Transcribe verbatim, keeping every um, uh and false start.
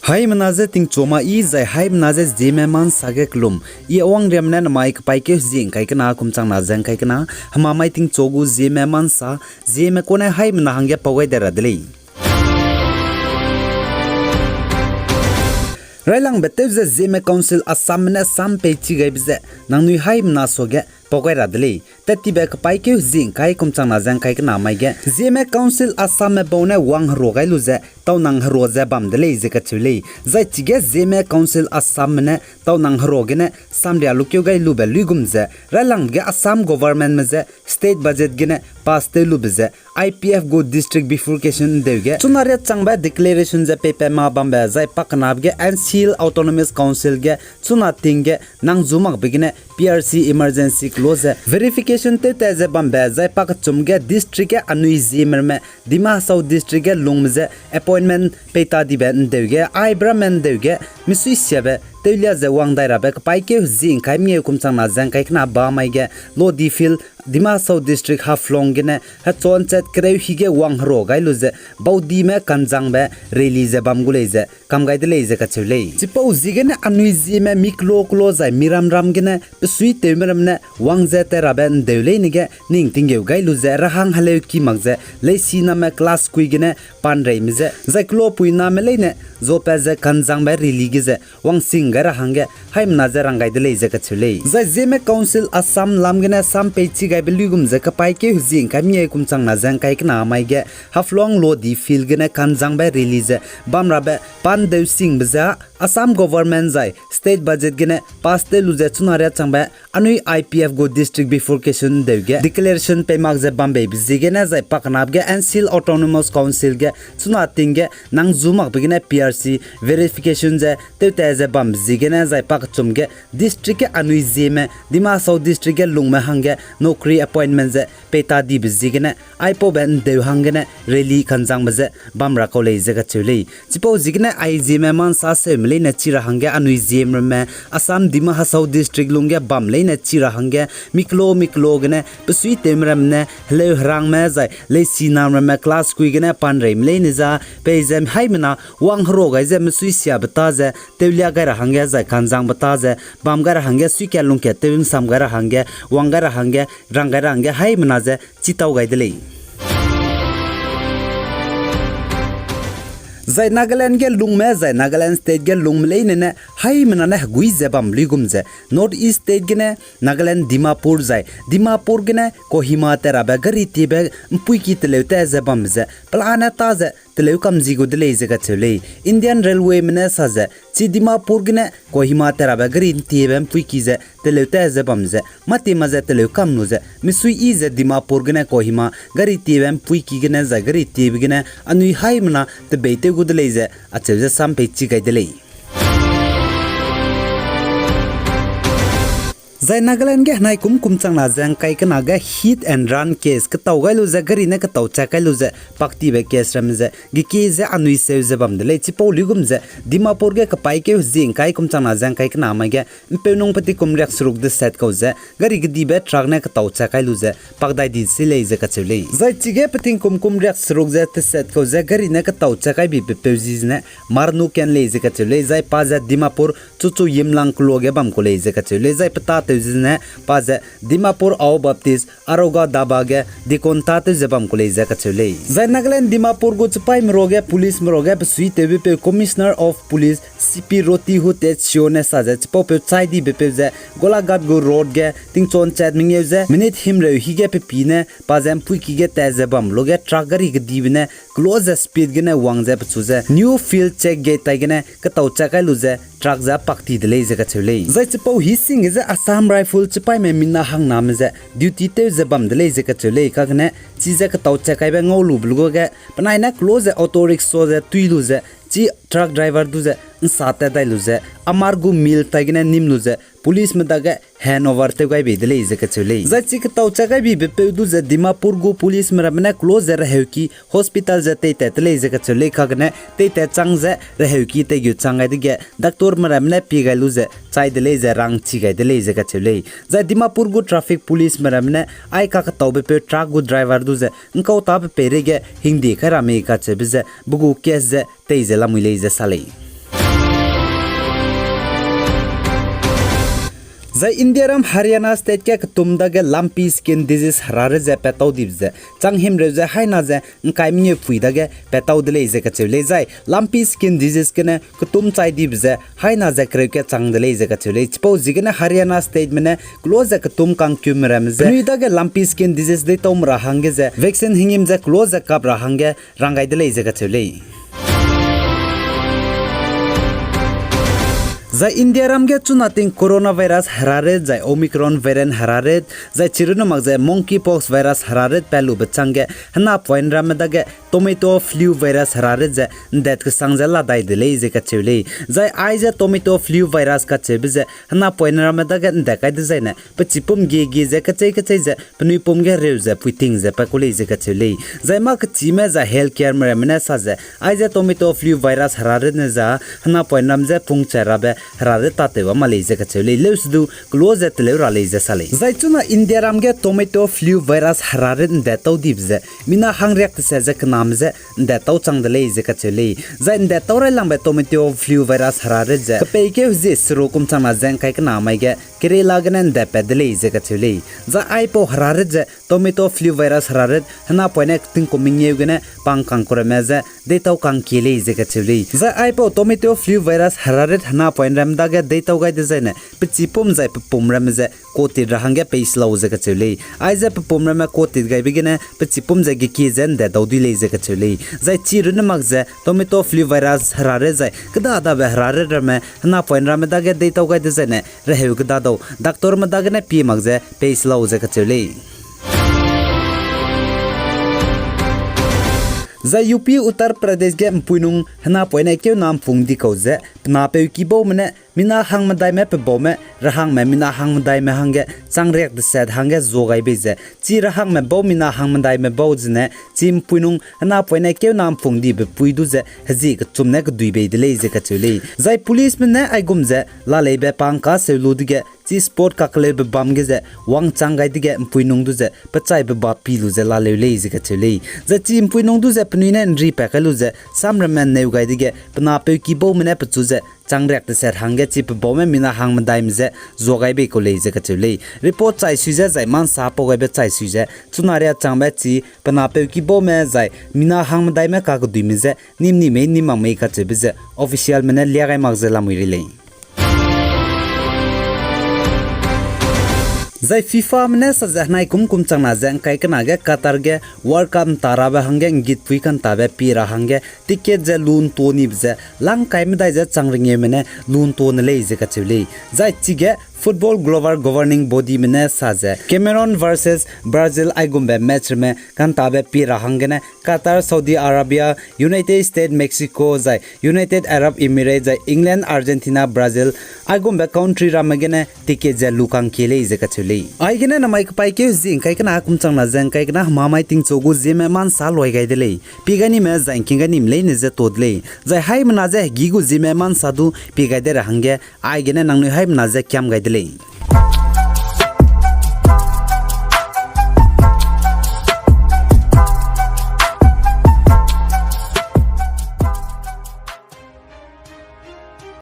Haimena je tingchu ma i zai haimena je Zeme mansa ge kelum, i awang riam ne namai kepaîkeu hezie ngkai kena kum changna ze ngkai kena, hemamai tingchu gu Zeme mansa, Zeme kune haimena hangge pau gai de ra de lei. Railangbe tew ze Zeme Council Assamme ne sam pei chi gaibe ze, nangnui haimena suage pau gai ra de lei. Tettibe kepaîkeu hezie ngkai kum changna ze ngkai kena mai ge, Zeme Council Assamme bau ne wang herua gai lu ze, taunang herua ze bam de lei ze kacheu lei. Zai chige Zeme Council Assamme ne taunang herua gene samria lukeu gai lube luigum ze, railangbe ge Assam governmentme je state budget gene pass tew lube ze, I P F gu district bifurcation ndeu ge chuna riâ changbe declaration ze peipat ma bambe, zai pakenabe ge N C Hills Autonomous Council ge chuna ting ge nang zu makbe gene P R C emergency kelo ze verification tewtat ze bambe, zai pakechum ge district ge anui Zeme ramme, Dima Hasao district ge lungme ze appointment peita dibe ndeu ge, aibe ramme ndeu ge misui siabe tewlia ze wang dai rabe kepaîkeu hezie ngkai mengeu kum changna ze ngkai kena ba mai ge, Lodi Field, Dima Hasao district Haflong gene hechon chat kereu hi ge wang herua gai lu ze, baudime kanzangbe rally ze bam gu lei ze kam gai de lei ze kacheu lei. Chipau ziegene anui Zeme mi kelo kelo zai miram ram gene pesuitewme ramme ne wang ze tat rabe ndeu leine ge ning tinggeu gai lu ze rahang heleu ki mak ze, leisiname class kui gene panreime ze, zai kelopuiname leine zopat ze kanzangbe rally ge ze wangsing gai ra hangge haimena ze rang gai de lei ze kacheu lei. Zai Zeme Council Assam lam gene sam pei chi gaibe luigum ze kepaîkeu hezie ngkai mengeu kum changna ze ngkai kena mai ge Haflong Lodi Field gene kanzangbe rally ze bam rabe pandeu singbe ze Assam government zai state budget gene pass tew lu ze chuna riâ changbe anui I P F gu district bifurcation ndeu ge declaration pei mak ze bam beibe ziegene zai pakenabe ge N C Hills Autonomous Council ge chuna ting ge nang zu makbe gene P R C verification ze tewtat ze bambe ziegene zai pakechum ge district ge anui Zeme, Dima Hasao district ge lungme hangge naukri appointment ze peita dibe ziegene aipaube ndeu hanggene rally kanzangbe ze bam ra kau lei ze kacheu lei. Chipau ziegene ai Zeme mansa seume leine chi ra hangge anui Zeme ramme Assam Dima Hasao district lungge bam leine chi ra hangge mi kelo mi kelo gene pesuitewme ramme ne heleu herangme zai leisiname ramme class kui gene panreime leine za peize haimena wang herua gai ze misui siabe ta ze tewlia gai ra hangge zai kanzangbe ta ze bam gai ra hangge suikat lungkat tew nsam gai ra hangge wang gai ra hangge rang gai ra hangge haimena ze chitau gai de lei. Zai Nagaland ge lungme zai Nagaland state ge lungme leine ne haimena ne hegui ze bam luigum ze North East state gene Nagaland Dimapur zai Dimapur gene Kohima tat rabe gari tiebe mpuiki teleu tat ze bambe ze pelane ta ze teleu kam zi gu de lei ze kacheu lei. Indian Railwayme ne sa ze chi Dimapur gene Kohima tat rabe gari tiebe mpuiki ze teleu tat ze bam ze mâ ti ma ze teleu kam lu ze misui yi ze Dimapur gene Kohima gari tiebe mpuiki gene zai gari tiebe gene anui haimena tebeitew gu de lei ze acheu ze sam pei chi gai de lei. Zai Nagaland ge henai kum kum changna ze ngkai kena ge hit and run case ketau gai lu ze gari ne ketau chak kai lu ze paktibe case ramme ze geki ze anui seu ze bam de lei. Chipau luigum ze Dimapur ge kepaîkeu hezie ngkai kum changna ze ngkai kena mai ge mpeunung petingkum riakseruk deset kau ze gari kedibe truck ne ketau chak kai lu ze pakdai di si lei ze kacheu lei. Zai chige petingkum kum riakseruk ze deset kau ze gari ne ketau chak kai bibe peu zi zene Marnu ken lei ze kacheu lei. Zai pa ze Dimapur Chuchu Yimlang keloa ge bam ku lei ze kacheu lei. Zai petatew zene pa ze Dimapur Ao Baptist Aroga Daba ge deacon tatew ze bam ku lei ze kacheu lei. Zai Nagaland Dimapur gu chipaîme ruage policeme ruage besuitewbe peu Commissioner of Police C P Roti Hutechio ne sa ze chipaupeu chai dibe peu ze Golaghat gu road ge tingchon chat mengeu ze minute himreu hige pepi ne pa ze mpuiki ge tat ze bam luge truck gari kedibe ne close ze speed gene wang ze pechu ze New Field Check Gate tai gene ketau chak kai lu ze truck ze pakti de lei ze kacheu lei. Zai chipau hi sing ge ze Assam Rifle chipaîme mina hangname ze duty tew ze bam de lei ze kacheu lei. Kagene chize ketau chak kaibe ngau lube luage penai ne close ze auto rickshaw ze tui lu ze chi truck driver du ze nsa tat dai lu ze Amar gu mill tai gene nim lu ze policeme dage hand over tew gai bei de lei ze kacheu lei. Zai chi ketau chak kai bibe peu du ze Dimapur gu policeme ramme ne close ze reheuki hospital ze teitat de lei ze kacheu lei. Kagene teitat chang ze reheuki teigeu chang gai dege doctorme ramme ne pie gai lu ze chai de lei ze rangchi gai de lei ze kacheu lei. Zai Dimapur gu traffic policeme ramme ne ai kaketaube peu truck gu driver du ze ngkau tabe peireige hingdie kai ra mei kacheube ze pe gu case ze tei ze lamui lei ze sa lei. Zai Indiaram Haryana State ge ketum dage lumpy skin disease herarit ze patau dibe ze chang himreu ze haina ze ngkai mengeu pui dage patau de lei ze kacheu lei. Zai lumpy skin disease gene ketum chai dibe ze haina ze kereu ke chang de lei ze kacheu lei. Chipau ziegene Haryana Stateme ne kelo ze ketum kangkume ramme ze penui dage lumpy skin disease deitaume ra hangge ze vaccine hingim ze kelo ze kap ra hangge rang gai de lei ze kacheu lei. Zai Indiaram ge chuna ting coronavirus herarit, zai Omicron variant herarit, zai chirunne mak ze monkeypox virus herarit pat lube changge henapoine ramme dage tomato flu virus herarit ze ndat kesang ze la dai de lei ze kacheu lei. Zai aize tomato flu virus kacheube ze henapoine ramme dage ndat kai dezaine pechipum gie gie ze kechei kechei ze penui pum ge reu ze puiting ze pat ku lei ze kacheu lei. Zai mâ kechîme zai health careme ramme ne sa ze aize tomato flu virus herarit ne za henapoine ram ze pungcha rabe herarit tatew a ma lei ze kacheu lei. Leusedu kelo ze teleu ra lei ze sa lei. Zai chuna Indiaram ge tomato flu virus herarit ndat tau dibe ze mina hangriak tese ze kename ze ndat tau chang de lei ze kacheu lei. Zai ndat tau railangbe tomato flu virus herarit ze kepeikeu hezie seruk kum changna ze ngkai kena mai ge Kerala gene ndat pat de lei ze kacheu lei. Zai aipau herarit ze tomato flu virus herarit henapoine tingkum mengeu gene pang kangkuramme ze deitau kangkie lei ze kacheu lei. Zai aipau tomato flu virus herarit henapoine ram dage deitau gai dezaine pechipum zai pepum ramme ze kotit ra hangge peiselau ze kacheu lei. Aize pepum ramme kotit gaibe gene pechipum ze gekie ze ndat dau dui lei ze kacheu lei. Zai chirunne mak ze tomato flu virus herarit zai kêda dabe herarit ramme henapoine ramme dage deitau gai dezaine reheu kêda dau doctorme dagene pie mak ze peiselau ze kacheu lei. Zai U P Uttar Pradesh ge mpuinung henapoine kêu na mpung di kau ze pe napeu kibaume ne mina hangmedaime pe baume rehangme mina hangmedaime hangge chang riak deset hangge zua gai bei ze chi rehangme bau mina hangmedaime bau zene chi mpuinung henapoine kêu na mpung dibe pui du ze hezie kechum ne kedui bei de lei ze kacheu lei. Zai policeme ne aigum ze laleibe pangka seu lu dege chi spot kakeleube bam ge ze wangchang gai dege mpuinung du ze pechaibe ba pi lu ze laleu lei ze kacheu lei. Zai chi mpuinung du ze penui ne nri pat kai lu ze samramme neu gai dege pe napeu kibaume ne pechu ze chang riak deset hangge chi pe baume mina hangmedaime ze zua gai bei kau lei ze kacheu lei. Report chai sui ze zai mansa pau gaibe chai sui ze chuna riâ changbe chi pe napeu kibaume zai mina hangmedaime kakeduime ze nim ni mei nim mak mei kacheube ze officialme ne lia gai mak ze lamui rei lei. Zai FIFAme ne sa ze henai kum kum changna ze ngkai kena ge Qatar ge World Cup nta rabe hangge nggitpui kantabe pie ra hangge ticket ze lu nto nibe ze lang kai medai ze chang rengeume ne lu nto ne lei ze kacheu lei. Zai chige Football Global Governing Bodyme ne sa ze Cameroon versus Brazil aigumbe matchme kantabe pie ra hanggene Qatar, Saudi Arabia, United States, Mexico zai United Arab Emirates zai England, Argentina, Brazil aigumbe country ramme gene ticket ze lu kangkie lei ze kacheu lei. Aigene namai kepaîkeu zi ngkai kena kum changna ze ngkai kena hemamai tingchu gu zieme mansa loi gai de lei. Pie gai nime zai ngking gai nime leine ze to de lei. Zai haimena ze hegî gu zieme mansa du pie gai de ra hangge aigene nangnui haimena ze kiam gai de lei.